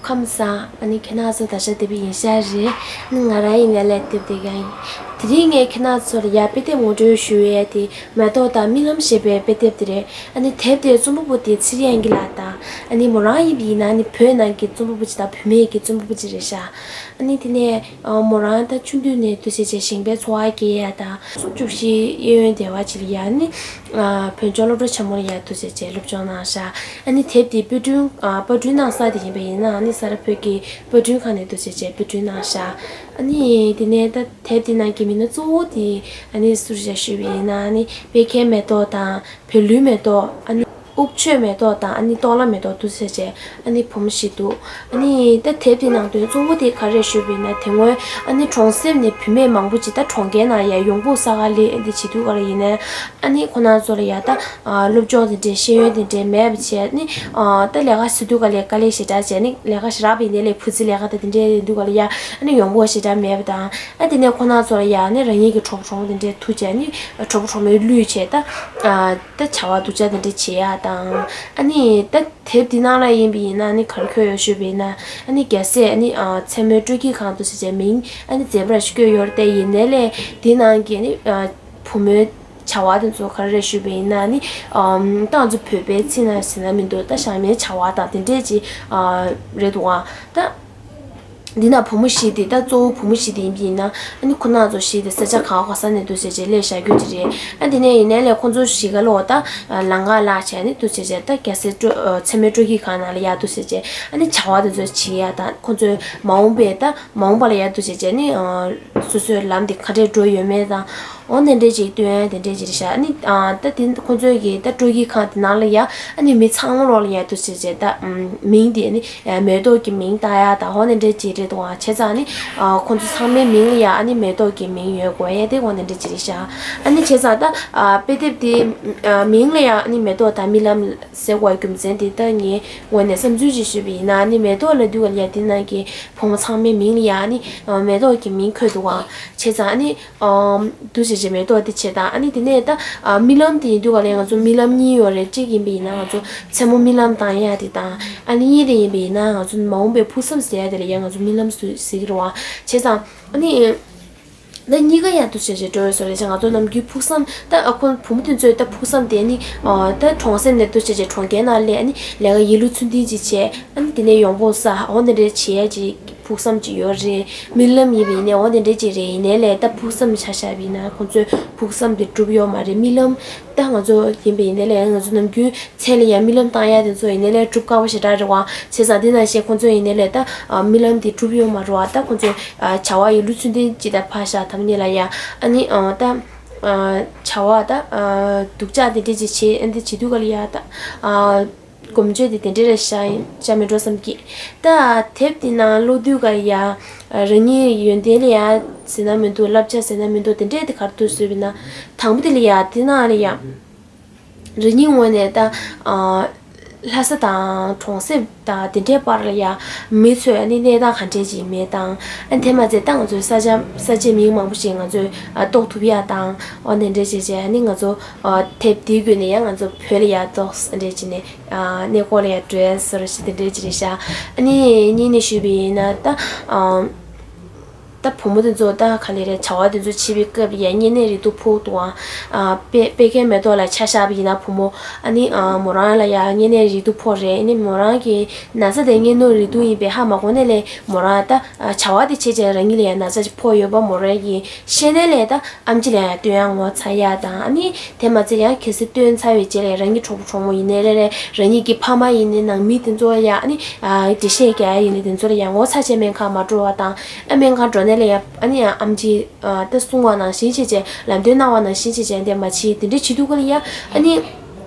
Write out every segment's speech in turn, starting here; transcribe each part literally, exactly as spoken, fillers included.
ཁམས་བཟང་། ཨ་ནི་ཁྱེད་རང་ཚོ་ད་ཆ་དེབ་ཡིན་ཤག་རེད། ཨ་ནི་ང་རང་ཡིན་ནའི་ལས་དེབ་དེ་ག་ཡིན། དེ་རིང་ངས་ཁྱེད་རང་ཚོ་ལ་ཡ་དཔེ་དེབ་ངོ་སྤྲོད་ཞུ་ཡས་དེ་མེ་ཏོག་དང་རྨི་ལམ་ཞེས་པའི་དཔེ་དེབ་དེ་རེད། ཨ་ནི་དེབ་དེའི་རྩོམ་པ་པོ་དེ་ཚེ་རིང་དབྱངས་སྐྱིད་ལགས་དང་། ཨ་ནི་མོ་རང་ཡིན་པ་ཡིན་ན་ཨ་ནི་བོད་ནང་གི་རྩོམ་པ་པོ་ཅིག་དང་བུད་མེད་ཀྱི་རྩོམ་པ་པོ་ཅིག་རེད་ཤག་ཨ་ནི་དེ་ནས་ཨ་མོ་རང་ད་ཆུང་དུས་ནས་འདུག་སེ་བྱས་བཞེངས་པའི་འཚོ་བ་སྐྱེལ་ཡ་དང་། སུམ་ཅུ་བཞི་གཡས་གཡོན་སྡེ་བ་ཅིག་ལ་ཡ་ནི་ཨ་བོད་ལྗོངས་སློབ་གྲྭ་ཆེན་མོ་ལ་ཡ་འདུག་སེ་བྱས་སློབ་སྦྱོང་གནང་ཤག་ཨ་ནི་དེབ་དེ་པར་སྐྲུན་ཨ་པར་སྐྲུན་གནང་ས་དེ་ཡིན་པ་ཡིན་ན། ཨ་ནི་ས་རཱ་བོད་ཀྱི་པར་སྐྲུན་ཁང་ནས་འདུག་སེ་བྱས་པར་སྐྲུན་གནང་ཤག་ཨ་ནི་དེ་ནས་ད་དེབ་དེ་ནང་གི་མི་སྣ་གཙོ་བོ་དེ་ཨ་ནི་སུ་རེད་ཤག་ཞུས་པ་ཡིན་ན། ཨ་ནི་དཔལ་མཁན་མེ་ཏོག་དང་། བོད་ལུས་མེ་ཏོག་ཨ་ནི་ཨུག་ཆོས་མེ་ཏོག་དང་། ཨ་ནི་ཏོག་ལ་མེ་ཏོག་འདུག་སེ་བྱས་ཨ་ནི་བུ་མོ་བཞི་འདུག་ཨ་ནི་ད་དེབ་དེ་ནང་དོན་གཙོ་བོ་དེ་ག་རེ་ཞུས་པ་ཡིན་ན། དེ་སྔོན་ཨ་ནི་གྲོང་གསེབ་ནས་བུད་མེད་མང་པོ་ཅིག་ད་གྲོང་ཁྱེར་ནང་ཡར་ཡོང་འབབ་བསགས་ག་སླེབས། ཨ་ནི་བྱེད་དུས་ག་ལ་ཡིན་ན། ཨ་ནི་ཁོ་རང་ཚོ་ལ་ཡ་ད་ཨ་སློབ་སྦྱོང་དེ་འདྲའི་ཤེས་ཡོན་དེ་འདྲའི་མེད་པ་བྱས། ཨ་ནི་ཨ་ད་ལས་ཀ་བྱེད་དུས་ག་ལ་དཀའ་ལས་ཞེ་དྲག་བྱས། ཨ་ནི་ལས་ཀ་ཞེ་དྲག་པ་ཡིན་ནའི་ལས་བུ་རྫི་ལས་ཀ་དང་དེ་འདྲའི་ཡིན་དུས་ག་ལ་ཡ་ཨ་ནི་ཡོང་འབབ་ཞེ་དྲག་མེད་པ་དང་། ཨ་དེ་ནས་ཁོ་རང་ཚོ་ལ་ཡ་ཨ་ནི་རང་ཉིད་ཀྱི་གྲོགས་པོ་གྲོགས་མོ་དེ་འདྲའི་ཐུག་བྱས། ཨ་ནི་གྲོགས་པོ་གྲོགས་མོའི་གླུ་བྱས། ད་ཨ་ད་བྱ་བ་སྡུག་ཅག་དེ་འདྲ་བྱེད་ཡ་དང་། ཨ་ནི་ད་དེབ་འདི་ནང་ལ་ཡིན་པ་ཡིན་ན་ཨ་ནི་ག་རེ་འཁོད་ཡོད་ཞུས་པ་ཡིན་ན། ཨ་ནི་རྒྱལ་སྲས་ཨ་ནི་ཨ་མཚན་མོའི་སྤྲོ་སྐྱིད་ཁང་འདུག་སེ་བྱས་མིང་ཨ་ནི་མཛེས་པ་ར་ཞིག་བཀོད་ཡོད་རེད་དེ། ཡིན་ནའི་ལས་འདི་ནང་གི་ཨ་ནི་ཨ་བུ་མོའི་བྱ་བ་དེ་ཚོ་ག་རེ་རེད་ཞུས་པ་ཡིན་ན། ཨ་ནི་ཨམ་ད་ང་ཚོ་བོད་པའི་ཚིག་ནང་ཟེར་ན་མི་འདུག་ད་ཞང་མའི་བྱ་བ་དང་དེ་འདྲས་ཅིག་ཨ་རེད་འདུག་ཨ། ད་འདི་ན་བུ་མོ་བཞི་དེ། ད་གཙོ་བོ་བུ་མོ་བཞི་དེ་ཡིན་པ་ཡིན་ན། ཨ་ནི་ཁོ་རང་ཚོ་བཞི་དེ་ས་ཆ་ག་བ་ག་ས་ནས་འདུག་སེ་བྱས་སླེབས་བཞག་རྒྱུ་ཅིག་རེད། ཨ་དེ་ནས་ཡིན་ནའི་ལས་ཁོ་ཚོ་བཞི་ཀ་ལོ་ད་ལམ་ཁ་ལ་བྱས་ནས་འདུག་སེ་བྱས། ད་རྒྱལ་སྲས་སྤྲོ་ཨ་མཚན་མོའི་སྤྲོ་སྐྱིད་ཁང་ནང་ལ་ཡར་འདུག་སེ་བྱས་ཨ་ནི་བྱ་བ་དེ་ཚོ་བྱེད་ཡ་དང་། ཁོ་ཚོའི་མ་འོངས་པའི་ད་མ་འོངས་པ་ལ་ཡར་འདུག་སེ་བྱས་ནི་ཨ་སོ་སོའི་ལམ་དེ་ག་འདྲས་འགྲོ་ཡོད་མེད་དང་། འོ་དེ་འདྲས་ཅིག་སྟོན་ཡ་དེ་འདྲས་ཅིག་རེད་ཤག་ཨ་ནི་ཨ་ད་དེ་ཁོ་ཚོའི་གི་ད་སྤྲོ་སྐྱིད་ཁང་དེ་ནང་ལ་ཡ་ཨ་ནི་མི་ཚང་མ་ལོག་ལ་ཡར་འདུག་སེ་བྱས། ད་ཨམ་མིང་དེ་ཨ་ནི་ཨ་མེ་ཏོག་གི་མིང་བཏགས་ཡ་དང་། འོ་དེ་འདྲས་ཅིག་རེད་འདུག་ཨ། བྱས་ཙང་ཨ་ནི་ཨ་ཁོ་ཚོ་ཚང་མའི་མིང་ལ་ཡ་ཨ་ནི་མེ་ཏོག་གི་མིང་ཡོད་དགོས་ཡ་དེ་འོ་དེ་འདྲས་ཅིག་རེད་ཤག་ཨ་ནི་བྱས་ཙང་ད་ཨ་དཔེ་དེབ་དེ་ཨ་མིང་ལ་ཡ་ཨ་ནི་མེ་ཏོག་དང་རྨི་ལམ་ཟེར་བའི་རྒྱུ་མཚན་དེ། ད་ངའི་ངོས་ནས་བསམ་ཚུལ་ཅིག་ཞུས་པ་ཡིན་ན། ཨ་ནི་མེ་ཏོག་ལབ་དུས་ག་ལ་ཡ་དེ་ནང་གི་བུ་མོ་ཚང་མའི་མིང་ལ་ཡ་ཨ་ནི་ཨ་མེ་ཏོག་གི་མིང་འཁོད་འདུག་ཨ། བྱས་ཙང་ཨ་ནི་ཨམ་འདུག་སེ་བྱས་མེ་ཏོག་དེ་བྱས་དང་། ཨ་ནི་དེ་ནས་ད་ཨ་རྨི་ལམ་དེ་ཡིན་དུས་ག་ལ་ང་ཚོ་རྨི་ལམ་གཉིས་ཡོད་རེད། གཅིག་ཡིན་པ་ཡིན་ན་ང་ཚོ་མཚན་མོ་རྨི་ལམ་བཏང་ཡ་དེ་དང་། ཨ་ནི་གཉིས་དེ་ཡིན་པ་ཡིན་ན་ང་ཚོ་མ་འོངས་པའི་ཕུགས་བསམ་ཟེར་ཡ་དེ་ལ་ཡ་ང་ཚོ་རྨི་ལམ་ཟེར་གྱི་རེད་བ། བྱས་ཙང་ཨ་ནི་ད་གཉིས་ཀ་ཡ་འདུག་སེ་བྱས་འགྲོ་ཡོད་ས་རེད། བྱས་ང་ཚོ་ནམ་རྒྱུན་ཕུགས་བསམ་ད་ཨ་ཁོ་བུ་མོ་དེ་ཚོའི་ད་ཕུགས་བསམ་དེ་ནི་ཨ་ད་གྲོང་གསེབ་ནས་འདུག་སེ་བྱས་གྲོང་ཁྱེར་ནང་སླེབས། ཨ་ནི་ལས་ཀ་ཡིན་ལུགས་ཚུལ་མཐུན་ཅིག་བྱས། ཨ་ནི་དེ་ནས་ཡོང་འབབ་བསགས། འོ་དེ་འདྲ་བྱེད་ཡ་ཅིག་ཕུགས་བསམ་ཅིག་ཡོད་རེད། རྨི་ལམ་ཡིན་པ་ཡིན་ནའི་འོ་དེ་འདྲ་ཅིག་རེད། ཡིན་ནའི་ལས་ད་ཕུགས་བསམ་ཆ་བཞག་པ་ཡིན་ན་ཁོང་ཚོའི་ཕུགས་བསམ་དེ་འགྲུབ་ཡོད་མ་རེད། རྨི་ལམ་ད་ང་ཚོ་ཡིན་པ་ཡིན་ནའི་ལས་ང་ཚོ་ནམ་རྒྱུན་མཚན་ལ་ཡ་རྨི་ལམ་བཏང་ཡ་དེ་ཚོ་ཡིན་ནའི་ལས་འགྲུབ་དཀའ་བ་ཞེ་དྲག་རེད་བ། བྱས་ཙང་དེ་ནང་བཞིན་ཁོང་ཚོ་ཡིན་ནའི་ལས་ད་ཨ་རྨི་ལམ་དེ་འགྲུབ་ཡོད་མ་རེད་བ། ད་ཁོང་ཚོའི་ཨ་བྱ་བ་ཡིན་ལུགས་ཚུལ་མཐུན་ཅིག་ད་ཕར་བཞག་ཐ་མ་ཉིད་ལ་ཡ་ཨ་ནི་ཨ་ད་ཨ་བྱ་བ་ད་ཨ་སྡུག་ཅག་དེ་འདྲ་ཅིག་བྱེད། ཨ་འདི་བྱེད་དུས་ག་ལ་ཡ་ད་ཨ་གོམ་བརྗོད་དེ་དེ་འདྲ་རེད་ཤག་བྱ་མི་འགྲོ་བསམ་གྱི། ད་དེབ་འདི་ནང་ཀློག་དུས་ག་ཡ་རང་ཉིད་ཡོན་ཏན་ལ་ཡ་ཟེར་ན་མི་འདུག་བསླབ་བྱ་ཟེར་ན་མི་འདུག་དེ་འདྲས་དེ་ག་རེ་འདུག་ཟེར་བ་ཡིན་ན། དང་པོ་དེ་ལ་ཡ་དེ་ནང་ལ་ཡ་རང་ཉིད་ངོས་ནས་ད་ཨ་ལྷ་ས་དང་གྲོང་གསེབ་དང་དེ་འདྲའི་བར་ལ་ཡ་མི་ཚོའི་ཨ་ནི་གནས་སྟངས་ག་འདྲས་ཅིག་མེད་དང་། ཨ་དེ་མ་ཚད་ད་ང་ཚོའི་ས་ཆ་ས་ཆའི་མིང་མང་པོ་ཞིག་ང་ཚོས་ཨ་རྟོགས་ཐུབ་ཡ་དང་། འོ་དེ་འདྲས་བྱས་བྱས་ཨ་ནི་ང་ཚོ་ཨ་དེབ་དེའི་བརྒྱུད་ནས་ཡང་ང་ཚོ་བོད་ལ་ཡར་ཏོག་ཙམ་འདྲ་བྱས་ནས་ཨ་གནས་སྐོར་ལ་ཡར་འགྲོ་ཡ་བཟོ་འདྲ་ཞིག་དེ་འདྲ་ཅིག་རེད་ཤག་ཨ་ནི་གཉིས་ནས་ཞུས་པ་ཡིན་ན་ད་ཨམ་ད་བུ་མོ་དེ་ཚོ་ད་ག་ལེ་རེད། བྱ་བ་དེ་ཚོ་བྱེད་པའི་སྐབས་ལ་ཡ་བསྙེན་གནས་རིགས་གཏུག་ཕོག་འདུག་ཨ། ཨ་དཔེ་དཔེ་མཁན་མེ་ཏོག་ལ་ཆ་བཞག་པ་ཡིན་ན་བུ་མོ་ཨ་ནི་ཨ་མོ་རང་ལ་ཡ་བསྙེན་གནས་རིགས་གཏུག་ཕོག་རེད། ཨ་ནི་མོ་རང་གི་ན་ཚ་དེ་བསྙེན་གནས་རིགས་གཏུག་ཡིན་པས་ཧ་མ་གོ་ནའི་ལས་མོ་རང་ད་ཨ་བྱ་བ་དེ་བྱས་བྱས་རང་ཉིད་ལ་ཡ་ན་ཚ་ཞིག་ཕོག་ཡོད་པ་མོ་རང་གིས་ཤེས་ནའི་ལས་ད་ཨེམ་ཆི་ལ་ཡང་སྟོན་ཡ་ངོ་ཚ་ཡ་དང་། ཨ་ནི་དེ་མ་ཚད་ཡང་གལ་སྲིད་སྟོན་ཚར་བའི་རྗེས་ལ་ཡང་རང་གི་གྲོགས་པོ་གྲོགས་མོ་ཡིན་ནའི་རེད་རེད། རང་ཉིད་ཀྱི་ཕ་མ་ཡིན་ནའི་ནང་མི་དེ་ཚོ་ལ་ཡང་ཨ་ནི་ཨ་འགྲེལ་བཤད་རྒྱག་ཡ་ཡིན་ནའི་དེ་ཚོ་ལ་ཡང་ངོ་ཚ་བྱས་སྨན་ཁང་མ་འགྲོ་བ་དང་། ཨ་སྨན་ཁང་འགྲོ་ནའི་ལ་ཡང་ཨ་ནི་ཡང་ཨེམ་ཆི་ཨ་ད་གསུང་བ་ནང་བཞིན་བྱས་བྱས་ལམ་སྟོན་གནང་བ་ནང་བཞིན་བྱས་བྱས་དེ་མ་བྱེད། དེ་འདྲ་བྱེད་དུས་ག་ལ་ཡང་ཨ་ནི་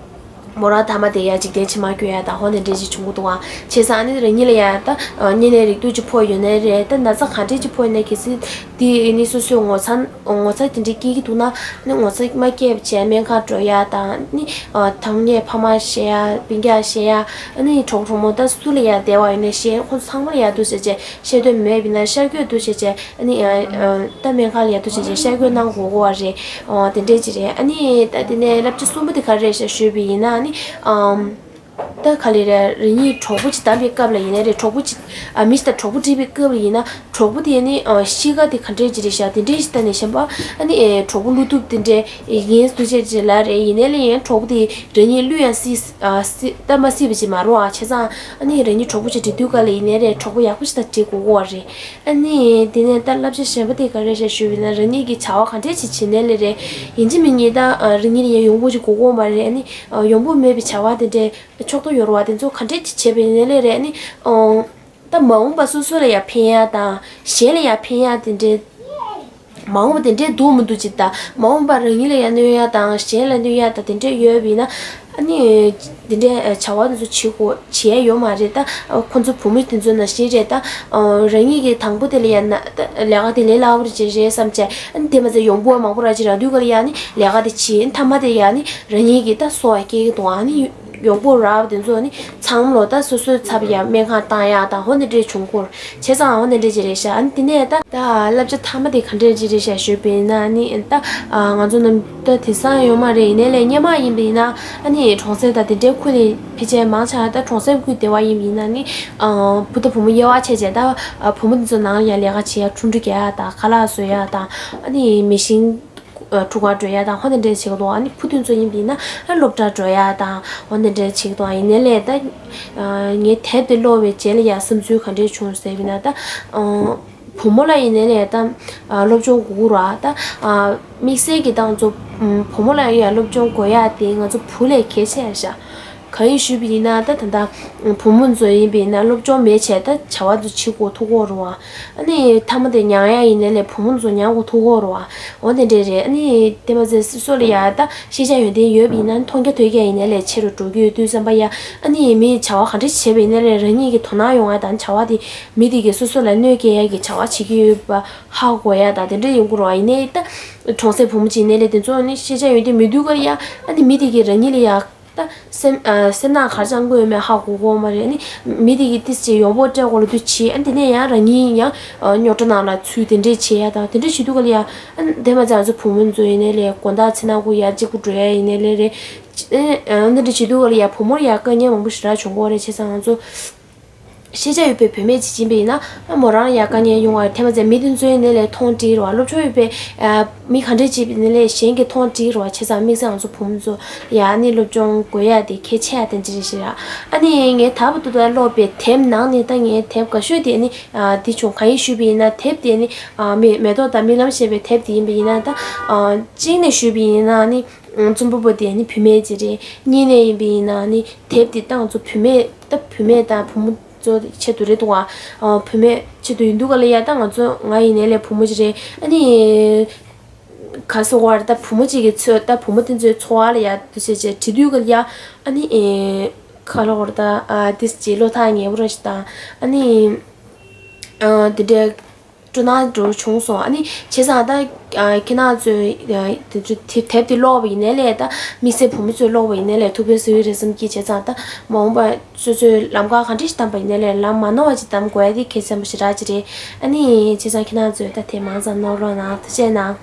མོ་རང་ཐ་མ་དེ་ཡང་འཇིག་རྟེན་ཕྱི་མར་སྐྱོད་ཡ་དང་ཧོ་དེ་འདྲ་ཞིག་བྱུང་གི་འདུག་ཨ། བྱས་ཙང་ཨ་ནི་རང་ཉིད་ལ་ཡང་ད་བསྙེན་གནས་རིགས་གཏུག་ཅིག་ཕོག་ཡོད་ནའི་རེད། ད་ན་ཚ་ག་འདྲས་ཅིག་ཕོག་ཡོད་ནའི་གལ་སྲིད་དེ་ནི་སོ་སོའི་ངོ་ཚ་ངོ་ཚ་དེ་འདྲས་སྐྱེ་གི་འདུག་ན་ནི་ངོ་ཚ་མ་སྐྱེས་པ་བྱས་སྨན་ཁང་འགྲོ་ཡ་དང་། ནི་ཐང་ངའི་ཕ་མ་བཤད་ཡ་སྤུན་ཀྱག་བཤད་ཡ་ཨ་ནི་གྲོགས་གྲོགས་མོ་ད་སུ་ལ་ཡ་བདེ་བ་ཡོད་ནའི་བཤད། ཁོང་ཚོ་ཚང་མ་ལ་ཡ་འདུག་ཟེར་བྱས་བཤད་འདོད་མེད་པ་ཡིན་ན་ཤར་བསྐྱོད་འདུག་ཟེར་བྱས། ཨ་ནི་ཨ་ཨ་ད་སྨན་ཁང་ལ་ཡ་འདུག་ཟེར་བྱས་ཤར་བསྐྱོད་གནང་དགོས་དགོས་པ་རེད། ཨོ་དེ་འདྲས་ཅིག་རེད། ཨ་ནི་ད་དེ་ནས་བསླབ་བྱ་གསུམ་པ་དེ་ག་རེ་རེད་ཤག་ཞུས་པ་ཡིན་ན། ཨ་ནི་ཨམ། ད་ག་ལེ་རེད། རང་ཉིད་གྲོགས་པོ་ཅིག་བདམས་པའི་སྐབས་ལ་ཡིན་ནའི་རེད། གྲོགས་པོ་ཅིག་ཨ་མི་ཞིག་དང་གྲོགས་པོ་བསྒྲིགས་པའི་སྐབས་ལ་ཡིན་ན། གྲོགས་པོ་དེ་ནི་ཨ་གཤིས་ཀ་དེ་ག་འདྲས་ཅིག་རེད་ཤག་དེ་འདྲས་ཞིག་ལྟ་ནས་གཞན་པ་ཨ་ནི་ཨེ་གྲོགས་པོ་བསླུ་ཐུབ་དེ་འདྲས་ཡིན་སུ་ཆེ་ཅིག་ལ་རེད། ཡིན་ནའི་ལ་ཡིན་གྲོགས་པོ་དེ་རང་ཉིད་བསླུ་ཡང་སྲིད་ཨ་སྲིད་ལྟ་མ་སྲིད་པ་ཅིག་མ་རེད་བ། བྱས་ཙང་ཨ་ནི་རང་ཉིད་གྲོགས་པོ་ཅིག་བསྒྲིགས་དུས་སྐབས་ལ་ཡིན་ནའི་རེད། གྲོགས་པོ་ཡག་པོ་ཅིག་དང་བསྒྲིགས་དགོས་ཀྱི་ཡོད་རེད། ཨ་ནི་དེ་ནས་ད་བསླབ་བྱ་གཞན་པ་དེ་ག་རེ་རེད་ཞུས་པ་ཡིན་ན། རང་ཉིད་ཀྱིས་བྱ་བ་ག་འདྲས་ཅིག་བྱེད་ནའི་ལ་རེད། ཡིན་གཅིག་མིན་གཉིས་ད་ཨ་རང་ཉིད་ལ་ཡང་ཡོང་འབབ་ཅིག་དགོས་ཀྱི་ཡོད་མ་རེད། ཨ་ནི་ཨ་ཡོང་འབབ་མེད་པའི་བྱ་བ་དེ་འདྲས་ཕྱོགས་གཏོགས་ཡོད་རེད་བ། དེ་ཚོ་ག་འདྲས་ཅིག་བྱས་པ་ཡིན་ནའི་ལ་རེད། ཨ་ནི་ཨ་ད་མ་འོངས་པ་སོ་སོ་ལ་ཡང་ཕན་ཡག་དང་གཞན་ལ་ཡང་ཕན་ཡག་དེ་འདྲས། མ་འོངས་པ་དེ་འདྲས་འདུག་མི་འདུག་ཅིག་དང་། མ་འོངས་པ་རང་ཉིད་ལ་ཡང་གནོད་ཡག་དང་གཞན་ལ་གནོད་ཡག་དང་དེ་འདྲས་ཡོད་པ་ཡིན་ན། ཨ་ནི་དེ་འདྲས་བྱ་བ་དེ་ཚོ་བྱེད་དགོས་བྱེད་ཡ་ཡོད་མ་རེད། ད་ཁོང་ཚོ་བུ་མོ་དེ་ཚོ་ནང་བཞིན་རེད། ད་རང་ཉིད་ཀྱིས་དང་པོ་དེ་ལ་ཡང་ན་ད་ལས་ཀ་དེ་ལས་སླ་པོ་ཅིག་རེད་བསམ་བྱས། ཨ་ནི་དེ་མ་ཚད་ཡོང་འབབ་མང་པོ་རག་ཅིག་རག་དུས་སྐབས་ལ་ཡང་ནི་ལས་ཀ་དེ་བྱེད། མཐའ་མ་དེ་ཡང་ནི་རང་ཉིད་ཀྱི་ད་སོ་བ་སྐྱེ་གི་འདུག་ཨ་ནི་ཡོང་འབབ་རག་པ་དེ་ཚོ་ནི་ཚང་མ་ལོ་ད་སོ་སོའི་ཚབ་ཡ་སྨན་ཁང་བཏང་ཡ་དང་ཧོ་འདི་འདྲས་བྱུང་སྐོར་བྱས་ཙང་ཧོ་འདི་འདྲས་ཅིག་རེད་ཤག་ཨ་ནི་དེ་ནས་ད་ད་བསླབ་བྱ་མཐའ་མ་དེ་ག་འདྲས་ཅིག་རེད་ཤག་ཞུས་པ་ཡིན་ན། ནི་ད་ང་ཚོ་ནམ་ད་དེང་སང་ཡོད་མ་རེད། ཡིན་ནའི་ལས་སྔོན་མ་ཡིན་པ་ཡིན་ན་ཨ་ནི་གྲོང་གསེབ་དང་དེ་འདྲའི་ཁུལ་ནས་ཕལ་ཆེར་མང་ཆེ་བ་ད་གྲོང་གསེབ་ཁུལ་བསྡད་པ་ཡིན་པ་ཡིན་ན་ནི་བུ་དང་བུ་མོ་དབྱེ་བ་ཕྱེ་བྱས། ད་བུ་མོ་དེ་ཚོ་ནང་ལ་ཡང་ལས་ཀ་བྱེད་ཡ། ཁྲུང་ཁྲུང་རྒྱག་ཡ་དང་། ཁ་ལག་བཟོ་ཡ་དང་། ཨ་ནི་མེ་ཤིང་ཨ་གྲུ་ཁར་འགྲོ་ཡ་དང་ཧོ་དེ་འདྲས་བྱེད་ཀྱི་འདུག་ཨ་ནི་བུ་དེ་ཚོ་ཡིན་པ་ཡིན་ན་ཨ་སློབ་གྲྭར་འགྲོ་ཡ་དང་ཧོ་དེ་འདྲས་བྱེད་ཀྱི་འདུག་ཡིན་ནའི་ལས་ད་ངས་དེབ་དེ་ཀློག་པའི་རྗེས་ལ་ཡ་བསམ་ཚུལ་ག་འདྲས་བྱུང་ཟེར་བ་ཡིན་ན། ད་བུ་མོ་ལ་ཡིན་ནའི་ལས་ད་སློབ་སྦྱོང་དགོས་ཀྱི་རེད་བ། ད་དམིགས་བསལ་གྱི་ད་ང་ཚོ་བུ་མོ་ལ་ཡ་སློབ་སྦྱོང་དགོས་ཡ་དེ་ང་ཚོ་བུ་ལས་གལ་ཆེ་ཤག་གང་ཡིན་ཞུས་པ་ཡིན་ན། ད་ད་ལྟ་བུ་མོ་ཚོ་ཡིན་པ་ཡིན་ན་སློབ་སྦྱོང་མེད་བྱས་ད་བྱ་བ་ཚོ་བྱེད་དགོས་ཐུག་གོ་རུ་བ། ཨ་ནི་མཐའ་མ་དེ་མྱངས་ཡ་ཡིན་ནའི་ལས་བུ་མོ་ཚོ་མྱངས་དགོས་ཐུག་གོ་རུ་བ། འོ་དེ་འདྲས་རེད། ཨ་ནི་དེ་མ་ཚད་སོ་སོ་ལ་ཡ་ད་ཤེས་བྱ་ཡོན་ཏན་ཡོད་པ་ཡིན་ན་མཐོང་རྒྱ་ཐོས་རྒྱ་ཡིན་ནའི་ལས་ཆེ་རུ་འགྲོ་གི་ཡོད་དུས་ཙམ་པ་ཡ། ཨ་ནི་མིས་བྱ་བ་ག་འདྲས་བྱས་པ་ཡིན་ནའི་ལས་རང་ཉིད་ཀྱི་དོ་སྣང་ཡོང་ཡ་དང་། བྱ་བ་དེ་མི་དེ་གིས་སོ་སོ་ལ་གནོད་སྐྱེལ་ཡ་གི་བྱ་བ་བྱེད་ཀྱི་ཡོད་པ་ཧ་གོ་ཡ་དང་དེ་འདྲས་ཡོང་གི་རུ་བ། ཡིན་ནའི་ད་གྲོང་གསེབ་བུ་མོ་ཅིག་ཡིན་ནའི་ལས་དེ་ཚོ་ནི་ཤེས་བྱ་ཡོན་ཏན་མི་འདུག་ག་ཡ། ཨ་ནི་མི་དེ་གིས་རང་ཉིད་ལ་ཡ། ད་སེམས་ཨ་སེམས་ནང་ག་རེ་བཅངས་ཀྱི་ཡོད་མེད་ཧ་གོ་གི་ཡོད་མ་རེད། ཨ་ནི་མི་དེ་གིས་ཏིས་ཅིག་ཡོང་འབབ་སྤྲད་དགོས་ལབ་དུས་བྱེད། ཨ་ནི་དེ་ནས་ཡང་རང་ཉིད་ཡང་ཨ་རྙོག་དྲ་ནང་ལ་ཚུད་དེ་འདྲས་བྱེད་ཡ་དང་དེ་འདྲས་བྱེད་དུས་ག་ལ་ཡ། ཨ་ནི་དེ་མ་ཚད་ང་ཚོ་བུ་མོ་ཚོ་ཡིན་ནའི་ལས་དགོང་དག་ཚེ་ནང་ཁུ་ཡར་གཅིག་པུ་འགྲོ་ཡ་ཡིན་ནའི་ལས་རེད། ཨ་འདི་འདྲས་བྱེད་དུས་ག་ལ་ཡ་བུ་མོར་ཡ་དཀའ་ངལ་མང་པོ་ཞེ་དྲག་བྱུང་གི་ཡོད་རེད། བྱས་ཙང་ང་ཚོ། ཤེས་བྱ་ཡོད་པའི་བུད་མེད་ཅིག་ཡིན་པ་ཡིན་ན་ཨ་མོ་རང་ལ་ཡ་དཀའ་ངལ་ཡོང་བ་རེད། དེ་མ་ཚད་མི་དེ་ཚོ་ཡིན་ནའི་ལས་མཐོང་འགྲིག་རེད་བ། སློབ་སྦྱོང་ཡོད་པའི་ཨ་མི་ག་འདྲས་ཅིག་ཡིན་ནའི་ལས་གཞན་གྱིས་མཐོང་འགྲིག་རེད་བ། བྱས་ཙང་དམིགས་བསལ་ང་ཚོ་བུ་མོ་ཚོ་ཡ་ཨ་ནི་སློབ་སྦྱོང་དགོས་ཡ་དེ་གལ་ཆེ་ཡ་དེ་འདྲ་རེད་ཤག་ཨ་ནི་ངས་ད་བར་དུ་ད་ཀློག་པའི་དེབ་ནང་ནས་ད་ངའི་དེབ་དགའ་ཤོས་དེ་ནི་ཨ་འདི་བྱུང་། གང་ཡིན་ཞུས་པ་ཡིན་ན་དེབ་དེ་ནི་ཨ་མེ་མེ་ཏོག་དང་རྨི་ལམ་ཞེས་པའི་དེབ་དེ་ཡིན་པ་ཡིན་ན། ད་ཨ་གཅིག་ནས་ཞུས་པ་ཡིན་ན་ནི། རྩོམ་པ་པོ་དེ་ནི་བུད་མེད་ཅིག་རེད། གཉིས་ནས་ཡིན་པ་ཡིན་ན་ནི་དེབ་དེ་ད་ང་ཚོ་བུད་མེད་ད་བུད་མེད་དང་བུ་མོ་ཚོ་ཆེད་དུ་རེད་འདུག་བ། བུད་མེད་ཆེད་དུ་ཡིན་འདུག་ག་ལ་ཡ། ད་ང་ཚོ་ང་ཡིན་ནའི་ལས་བུ་མོ་ཅིག་རེད། ཨ་ནི་ག་སོ་བར་ད་བུ་མོ་ཅིག་གི་ཚོད་ད་བུ་མོ་དེ་ཚོའི་འཚོ་བ་ལ་ཡ་དུ་བྱེད་བྱེད་བྲིས་དུས་ག་ལ་ཡ། ཨ་ནི་ག་ལ་བར་ད་དེ་ཅིག་བློ་ཐག་ཉེ་པོ་ར་ཞིག་དང་། ཨ་ནི་དེ་འདྲའི་སྤྲོ་སྣང་འདྲ་བྱུང་སོང་། ཨ་ནི་བྱས་ཙང་ད་ཁྱེད་རང་ཚོས་དེ་ཚོ་དེ་དེབ་དེ་ཀློག་པ་ཡིན་ནའི་ལས་ད་དམིགས་བསལ་བུ་མོ་ཚོས་ཀློག་པ་ཡིན་ནའི་ལས་ཐུགས་ཕན་གསོས་ཀྱི་རེད་བསམ་གྱི། བྱས་ཙང་ད་མ་འོངས་པ་སོ་སོའི་ལམ་ཁ་ག་འདྲ་ཞིག་བདམས་པ་ཡིན་ནའི་ལས་ལམ་མ་ནོར་བ་ཅིག་བདམས་དགོས་ཡ་དེ་གལ་ཆེན་པོ་ཞེ་དྲག་ཅིག་རེད། ཨ་ནི་བྱས་ཙང་ཁྱེད་རང་ཚོས་ད་དེ་མང་ཙམ་ནོར་རོགས་གནང་། ཐུགས་རྗེ་གནང་།